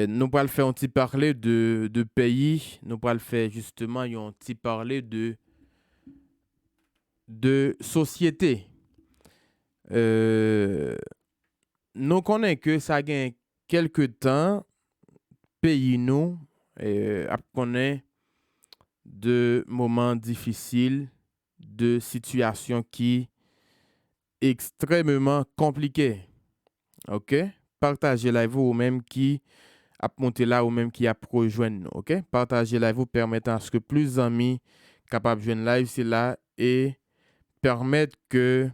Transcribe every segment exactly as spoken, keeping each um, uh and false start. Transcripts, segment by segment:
Nou pral fè yon ti pale de, de peyi, nou pral fè jisteman yon ti pale de, de sosyete. Euh, nou konnen ke sa gen kèlke tan, peyi nou, euh, ap konnen de moman difisil, de sitiyasyon ki ekstrèmeman konplike. Ok? Pataje live ou, ou menm ki ap monte la, ou menm ki ap rejwenn nou. Ok? Pataje live ou, pèmèt aske plis zanmi kapab jwenn live sila e pèmèt ke,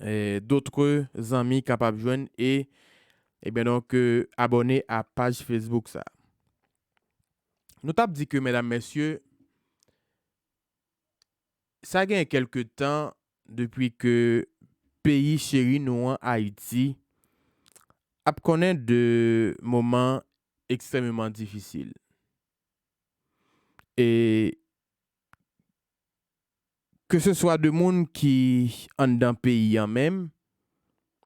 eh, dotre zanmi kapab jwenn e, ebyen donk, eh, abòne a paj Facebook sa. Nou t ap di ke, medam, mesye, sa gen kèlke tan depi ke peyi cheri nou an, Ayiti, ap konnen de moman ekstrèmeman difisil. E ke se swa de moun ki anndan peyi an menm,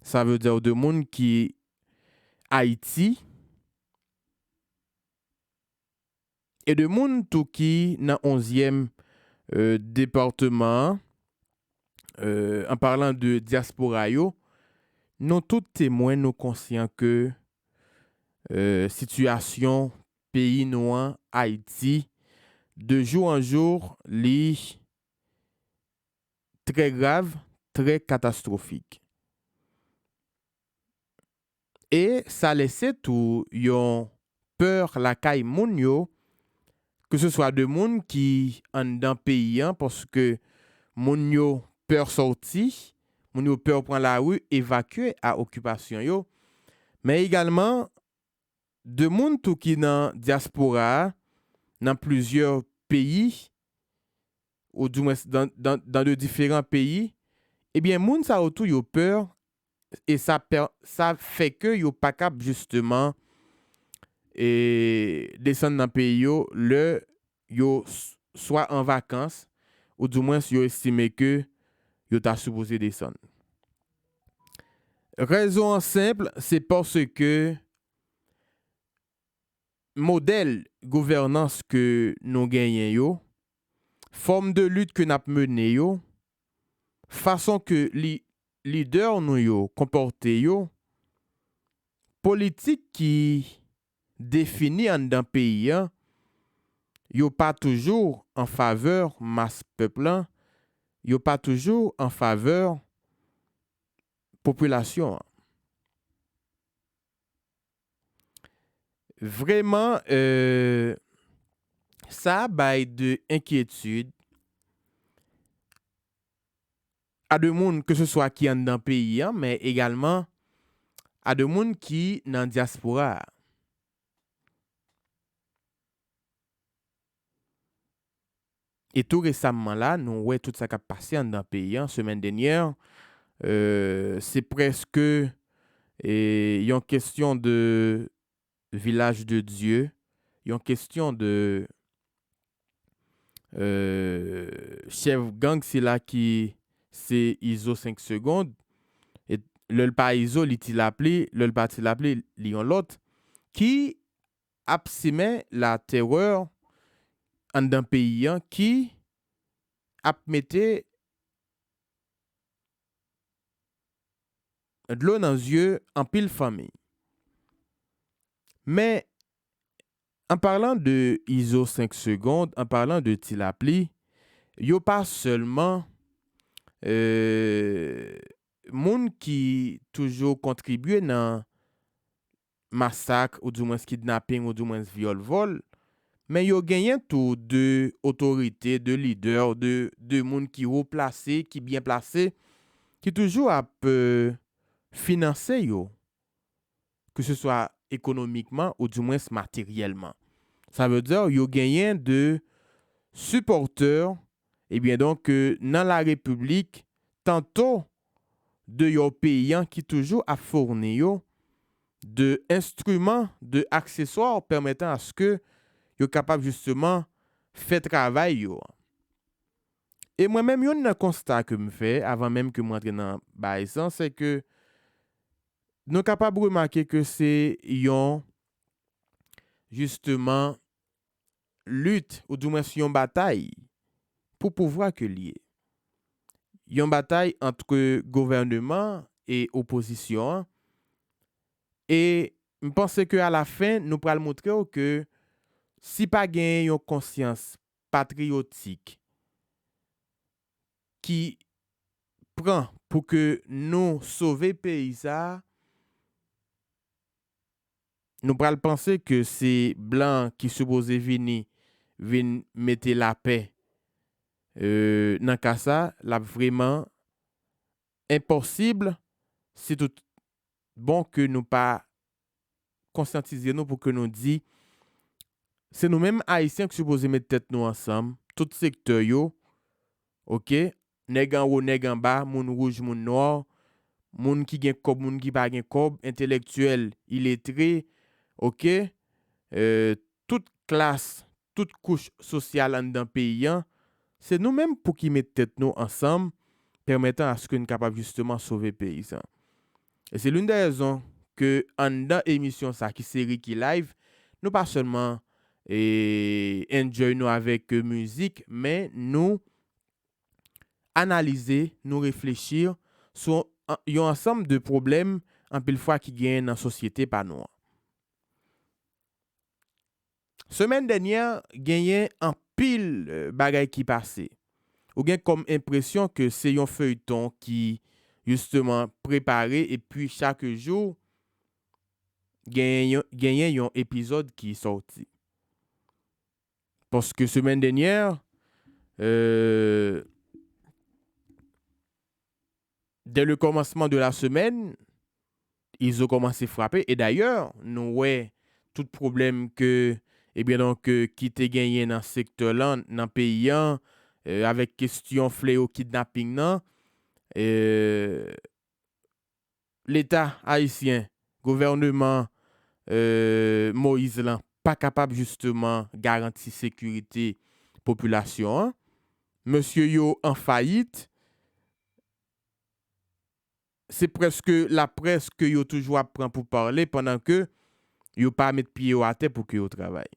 sa vle di de moun ki Ayiti, e de moun tou ki nan onzyèm, euh, depatman an, euh, an palan de dyaspora yo, nou tout temwen, nou konsyan ke, euh, sitiyasyon peyi nou an, Ayiti, de jou an jou, li trè grav, trè katastwofik. E sa lese tou yon pè lakay moun yo, ke se swa de moun ki anndan peyi an, paske moun yo pè sòti, moun yo pè pran lari, evakye a okipasyon yo, men egalman de moun tou ki nan dyaspora a, nan plizyè peyi, ou dimwens dan, dan, dan de diferan peyi, ebyen, moun sa yo tou, yo pè, e sa pè, sa fè ke yo pa kab, jisteman, e, desann nan peyi yo, lè yo s-, swa an vakans, ou dimwens yo estime ke yo ta sipoze desann. Rezon an senp, se paske modèl gouvènans ke nou genyen yo, fòm de lit ke n ap mennen yo, fason ke li, lidè nou yo konpòte yo, politik ki defini anndan peyi an, yo pa toujou an favè mas pèp lan, yo pa toujou an favè popilasyon an. Vrèman, euh, sa bay de enkyetid a de moun, ke se swa ki anndan peyi an, men egalman a de moun ki nan dyaspora a. E tou resamman la, nou wè tout sa k ap pase anndan peyi an, semèn dènyè, euh, se prèske, e, yon kesyon de Village de Dieu, yon kesyon de, euh, chèf gang sila ki se Izo senk segond, e lè l pa Izo, li Ti Lapli, lè l pa Ti Lapli, li yon lòt, ki ap simen latèrè anndan peyi an, ki ap mete dlo nan zye anpil fanmi. Men, an palan de Izo senk segond, an palan de Ti Lapli, yo pa sèlman, euh, moun ki toujou kontribye nan masak, oudimwens kidnaping, oudimwens vyòl, vòl, men yo genyen tou de otorite, de lidè, de, de moun ki wo plase, ki byen plase, ki toujou ap, euh, finanse yo, ke se swa ekonomikman oudimwens materyèlman. Sa vle di, yo genyen de sipòtè, ebyen donk, euh, nan larepiblik, tanto deyò peyi an ki toujou ap founi yo de enstriman, de akseswa pèmètan aske yo kapab jisteman fè travay yo. E mwen menm, youn nan konsta ke m fè, avan menm ke m rantre nan bagay sa, se ke nou kapab remake ke se yon jisteman, lit, oudimwens yon batay pou pouvwa ke l ye. Yon batay ant gouvèneman e opozisyon an. E m panse ke alafen, nou pral montre w ke si pa genyen yon konsyans patriyotik ki pran pou ke nou sove peyi sa a, nou pral panse ke se blan ki sipoze vini, vin mete lapè, e, nan ka sa, l ap vrèman enposib, si tout bon ke nou pa konsyantize nou pou ke nou di, se nou menm Ayisyen ki sipoze met tèt nou ansanm, tout sektè yo, oke? Nèg anwo, nèg anba, moun wouj, moun nwa, moun ki gen kòb, moun ki pa gen kòb, entelektyèl, iletre, oke? E, tout klas, tout kouch sosyal anndan peyi an, se nou menm pou ki met tèt nou ansanm, pèmètan aske n kapab jisteman sove peyi sa. E se l'une des raisons ke anndan emisyon sa ki se Ricky Live, nou pa sèlman, e, enjoy nou avèk, e, mizik, men nou analize, nou reflechi sou an, yon ansanm de pwoblèm anpil fwa ki genyen nan sosyete pa nou an. Semèn dènyè, genyen anpil, e, bagay ki pase. Ou gen kòm enpresyon ke se yon feyton ki, jisteman, prepare, epi chak jou, genyen yon, genyen yon epizòd ki sòti. Paske semèn dènyè, e, dès le commencement de la semaine, Izo kòmanse frape. E dayè, nou wè tout pwoblèm ke, ebyen, donk, e, ki te genyen nan sektè lan, nan peyi an, e, avèk kesyon fleyo kidnaping nan, e, Leta ayisyen, gouvèneman, e, Moyiz lan, pa kapab jisteman garanti sekirite popilasyon an. Mesye yo an fayit, se prèske laprès ke yo toujou ap pran pou pale pandan ke yo pa met pye yo atè pou ke yo travay.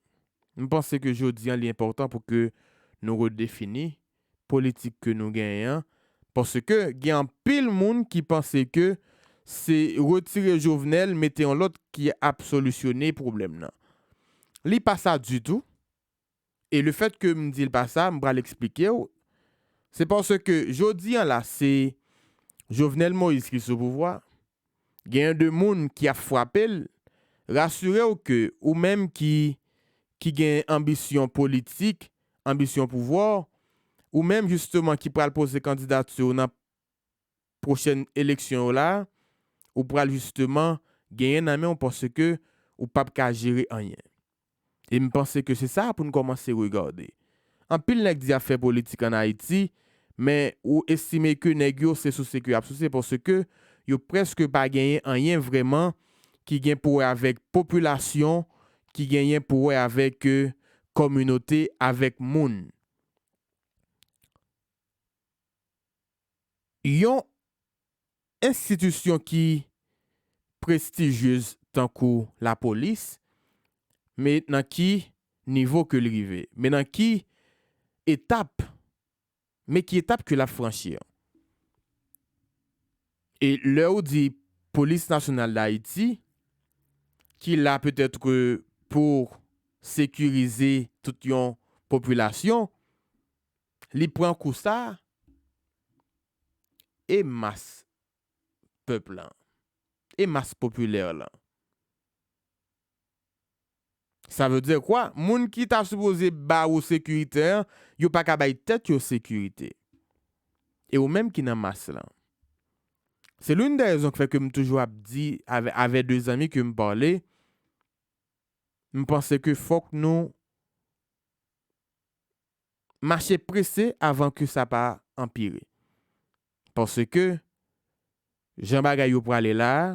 M panse ke jodi an, li enpòtan pou ke nou redefini politik ke nou genyen an, paske gen anpil moun ki panse ke se retire Jovenel, mete yon lòt ki ap solisyone pwoblèm nan. Li pa sa ditou. E lefèt ke m di l pa sa, m pral eksplike w. Se paske jodi an la, se Jovenel Moïse ki sou pouvwa. Genyen de moun ki ap frape l. Rasire w ke ou menm ki, ki gen anbisyon politik, anbisyon pouvwa, ou menm jisteman ki pral poze kandidati w nan pwochèn eleksyon yo la, ou pral jisteman genyen nan men w paske ou p ap ka jere anyen. E m panse ke se sa pou n kòmanse regade. Anpil nèg di y ap fè politik ann Ayiti, men ou estime ke nèg yo se souse ke y ap souse paske yo prèske pa genyen anyen vrèman ki gen pou wè avèk popilasyon, ki genyen pou wè avèk, e, kominote, avèk moun. Yon enstitisyon ki prestijyez tankou lapolis, men nan ki nivo ke l rive? Men nan ki etap, men ki etap ke l ap franchi an? E lè ou di Polis Nasyonal d Ayiti, ki la petèt pou sekirize tout yon popilasyon, li pran kou sa, e mas pèp lan, e mas popilè lan. Sa vle di kwa? Moun ki ta sipoze ba ou sekirite an, yo pa ka bay tèt yo sekirite. E ou menm ki nan mas lan. Se l'une des raisons ki fè ke m toujou ap di avè, avè de zanmi ke m pale, m panse ke fòk nou mache prese avan ke sa pa anpire. Paske, jan bagay yo prale la a,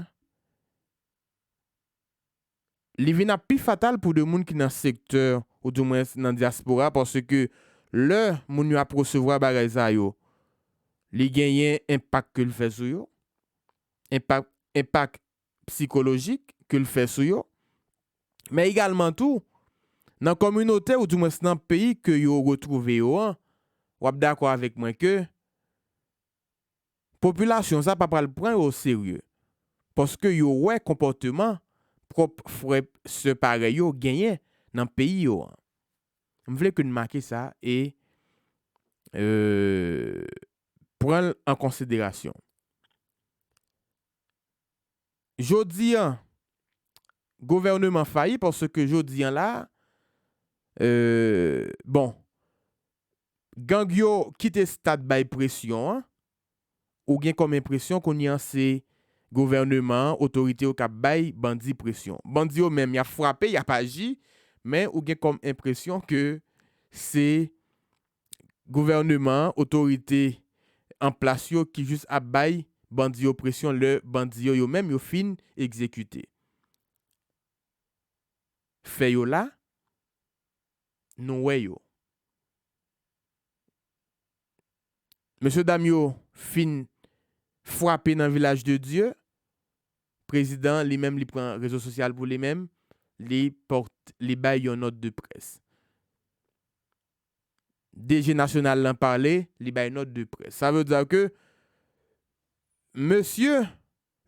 li vin ap pi fatal pou de moun ki nan sektè, oudimwens nan dyaspora, paske lè moun yo ap resevwa bagay sa yo, li genyen enpak ke l fè sou yo, enpak, enpak sikolojik ke l fè sou yo, men egalman tou, nan kominote oudimwens nan peyi ke yo retwouve yo an, w ap dakò avèk mwen ke popilasyon sa pa pral pran yo oserye. Paske yo wè konpòteman pwòp frè, sè parèy yo genyen nan peyi yo an. M vle ke n make sa e, euh, pran l an konsiderasyon. Jodi an, gouvèneman fayi paske jodi an la, euh, bon, gang yo kite stad bay presyon an, ou gen kòm enpresyon kounye an se gouvèneman an, otorite yo k ap bay bandi presyon. Bandi yo menm, y ap frape, y ap aji, men ou gen kòm enpresyon ke se gouvèneman an, otorite an plas yo ki jis ap bay bandi yo presyon lè bandi yo, yo menm, yo fin egzekite. Fè yo la, nou wè yo. Mesye dam yo fin frape nan Vilaj de Dye, prezidan li menm li pran rezo sosyal pou li menm, li pòt-, li bay yon nòt de près. D G nasyonal lan pale, li bay nòt de près. Sa vle di ke mesye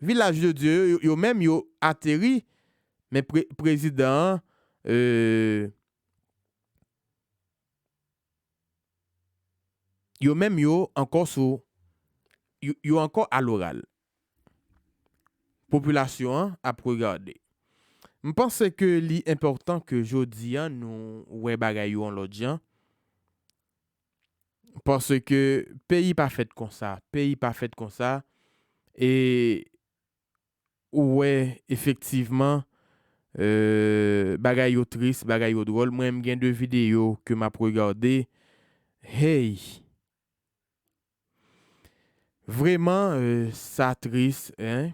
Vilaj de Dye yo, yo menm yo ateri, men pre-, prezidan an, euh, yo menm yo ankò sou, yo, yo ankò aloral. Popilasyon an ap regade. M panse ke li enpòtan ke jodi an nou wè bagay yo yon lòt jan. Paske peyi pa fèt konsa, peyi pa fèt konsa, e ou wè efektivman, euh, bagay yo tris, bagay yo dwòl. Mwen, m gen de videyo ke m ap regade. Hey! Vraiment, euh, ça triste, hein,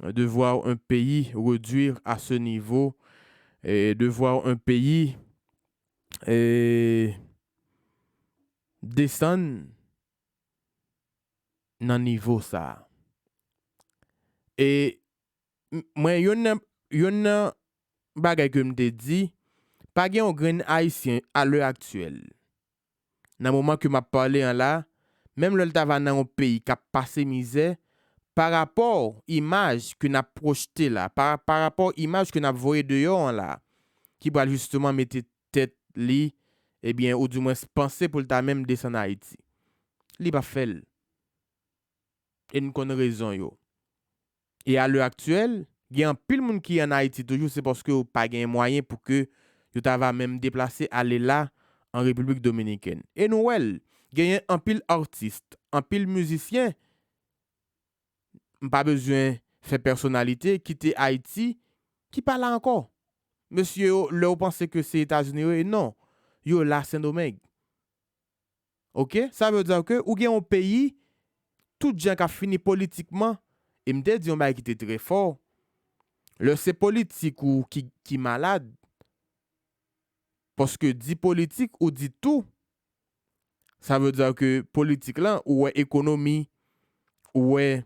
de voir un pays réduire à ce niveau, et de voir un pays, euh, desann nan nivo sa a. E m-, mwen, yonn nan, yonn nan bagay ke m te di, pa gen yon grenn Ayisyen a lè aktyèl, nan moman ke m ap pale an la, menm lè l ta va nan yon peyi k ap pase mizè, pa rapò imaj ke n ap pwojte la, pa, pa rapò imaj ke n ap voye deyò an la, ki pral jisteman mete tèt li, ebyen, oudimwens panse pou l ta menm desann Ayiti. Li p ap fè l. E n konn rezon yo. E a lè aktyèl, gen anpil moun ki ann Ayiti toujou, se paske yo pa gen mwayen pou ke yo ta va menm deplase ale la an Repiblik Dominikèn. E nou wè l, genyen anpil atis, anpil mizisyen, m pa bezwen fè pèsonalite, kite Ayiti, ki pa la ankò. Mesye yo, lè w panse ke se Etazini yo ye, non. Yo la Sendomeng. Oke? Sa vle di ke ou gen yon peyi, tout jan k ap fini politikman, e m te di yon bagay ki te trè fò, lè se politik ou ki, ki malad, paske di politik ou di tou, sa vle di ke politik lan, ou wè ekonomi, ou wè,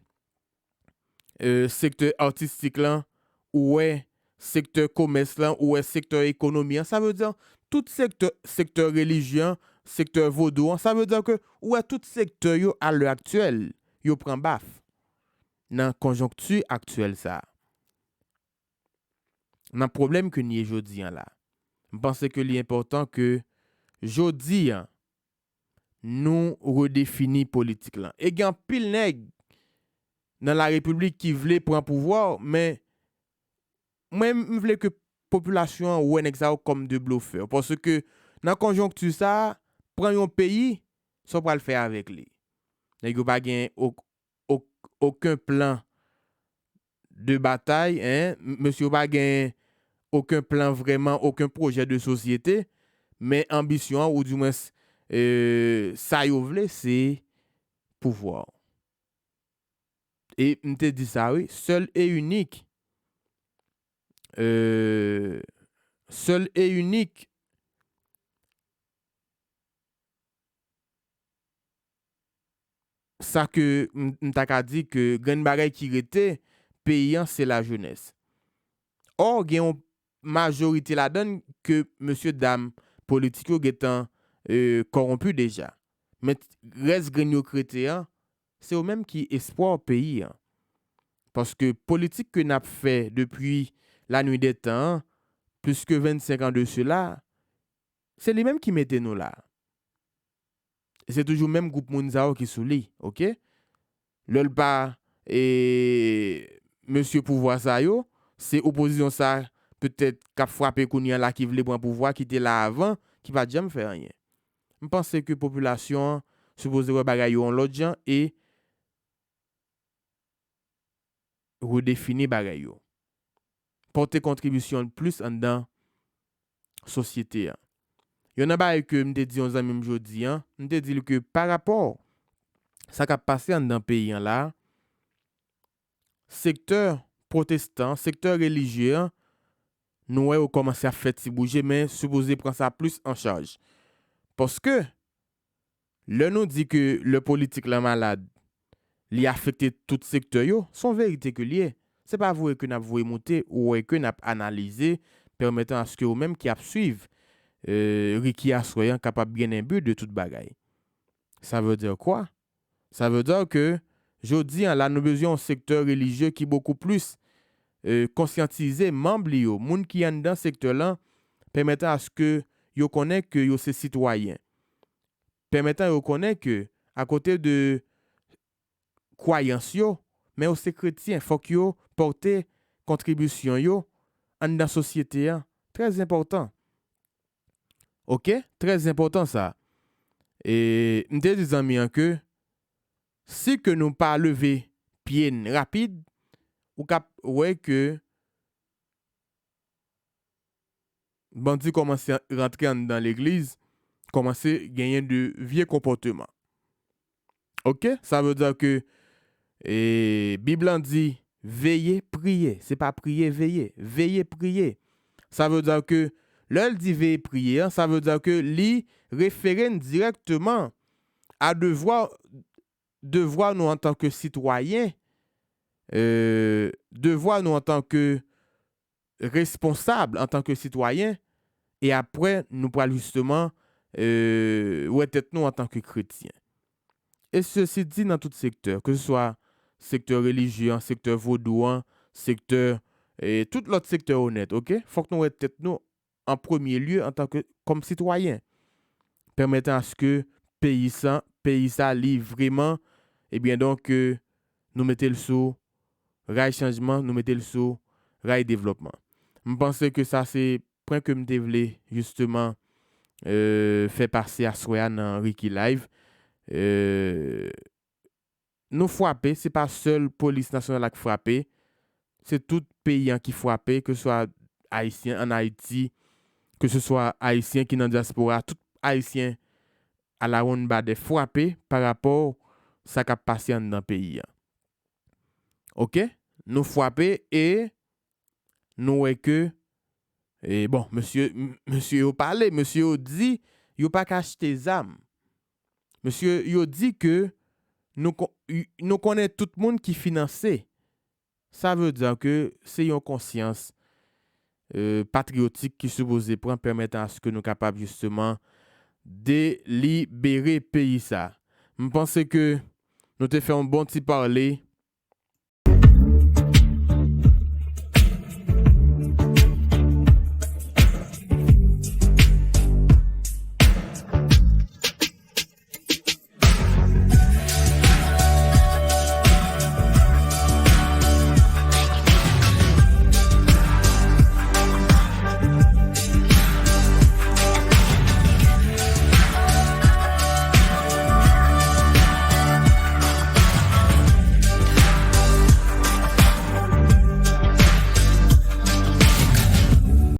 euh, sektè atistik lan, ou wè sektè komès lan, ou wè sektè ekonomi an. Sa vle di tout sektè, sektè relijye an, sektè vodou an. Sa vle di ke ou wè tout sektè yo a lè aktyèl, yo pran baf nan konjonkti aktyèl sa a. Nan pwoblèm ke n ye jodi an la. M panse ke li enpòtan ke jodi an, nou redefini politik lan. E gen anpil nèg nan la repiblik ki vle pran pouvwa, men mwen, m vle ke popilasyon an wè nèg sa yo kòm de blofè. Paske nan konjonkti sa a, pran yon peyi, sa w pral fè avèk li? Nèg yo pa gen ok-, ok-, okenn plan de batay, en, m-, mesye yo pa gen okenn plan vrèman, okenn pwojè de sosyete, men anbisyon an, oudimwens, euh, sa yo vle, se pouvwa. E m te di sa, wi, sèl e inik, euh, sèl e inik sa ke m, m ta ka di ke grenn bagay ki rete peyi an, se lajenès. Ò, gen yon, majorite ladan l ke mesye dam politik yo gentan, e, kòwonpi deja. Men rès grenn yo k rete an, se yo menm ki espwa peyi an. Paske politik ke n ap fè depi lanwi dè tan an, plis ke vennsenk an de sela, se li menm ki mete nou la. E se toujou menm gwoup moun sa yo ki sou li, oke? Lè l pa, e, mesye pouvwa sa yo, se opozisyon sa, petèt, k ap frape kounye a la, ki vle pran pouvwa, ki te la avan, ki pa t janm fè anyen. M panse ke popilasyon an sipoze wè bagay yo yon lòt jan e redefini bagay yo. Pòte kontribisyon l plis anndan sosyete a. Youn nan bagay ke m te di yon zanmi m jodi a, m te di l ke pa rapò sa k ap pase anndan peyi an la, sektè pwotestan, sektè relijye an, nou wè yo kòmanse ap fè ti bouje, men sipoze pran sa plis an chaj. Paske, lè nou di ke lè politik la malad, li afekte tout sektè yo, se yon verite ke l ye. Se pa voye ke n ap voye moute, ou wè ke n ap analize, pèmètan aske ou menm ki ap swiv, e, Ricky aswè an kapab gen enbi de tout bagay. Sa vle di kwa? Sa vle di ke jodi an la, nou bezwen yon sektè relijye ki bokou plis, e, konsyantize manm li yo, moun ki anndan sektè lan, pèmètan aske yo konnen ke yo se sitwayen. Pèmètan yo konnen ke, akote de kwayans yo, men yo se kretyen, fòk yo pòte kontribisyon yo anndan sosyete an. Trè enpòtan. Oke? Trè enpòtan sa. E m te di zanmi an ke si ke nou pa leve pye n rapid, ou k ap wè ke bandi kòmanse rantre anndan legliz, kòmanse genyen de vye konpòteman. Oke? Sa vle di ke, e, Bib lan di, veye, priye. Se pa priye, veye. Veye, priye. Sa vle di ke lè l di veye, priye an, sa vle di ke li refere n dirèkteman a devwa, devwa nou antanke sitwayen, e, devwa nou antanke responsab antanke sitwayen, e apre, nou pral jisteman, e, wè tèt nou antanke kretyen. E sesi di nan tout sektè, ke se swa sektè relijye an, sektè vodou an, sektè, e, tout lòt sektè onèt, oke? Fòk nou wè tèt nou an premye lye antanke, kòm sitwayen. Pèmètan aske peyi sa, peyi sa li vreman, ebyen donk, e, nou mete l sou ray chanjman, nou mete l sou ray devlòpman. M panse ke sa se pwen ke m te vle jisteman, e, fè pase aswè a nan Ricky Live. E, nou frape, se pa sèl polis nasyonal la k frape, se tout peyi an ki frape, ke se swa ayisyen ann Ayiti, ke se swa ayisyen ki nan dyaspora, tout ayisyen alawonnbadè frape pa rapò sa k ap pase anndan peyi a. Oke? Nou frape e nou wè ke, e bon, mesye, m-, mesye yo pale, mesye yo di yo pa ka achte zam. Mesye yo di ke nou kon-, y-, nou konnen tout moun ki finanse. Sa vle di ke se yon konsyans, e, patriyotik ki sipoze pran, pèmètan aske nou kapab jisteman delibere peyi sa. M panse ke nou te fè yon bon ti pale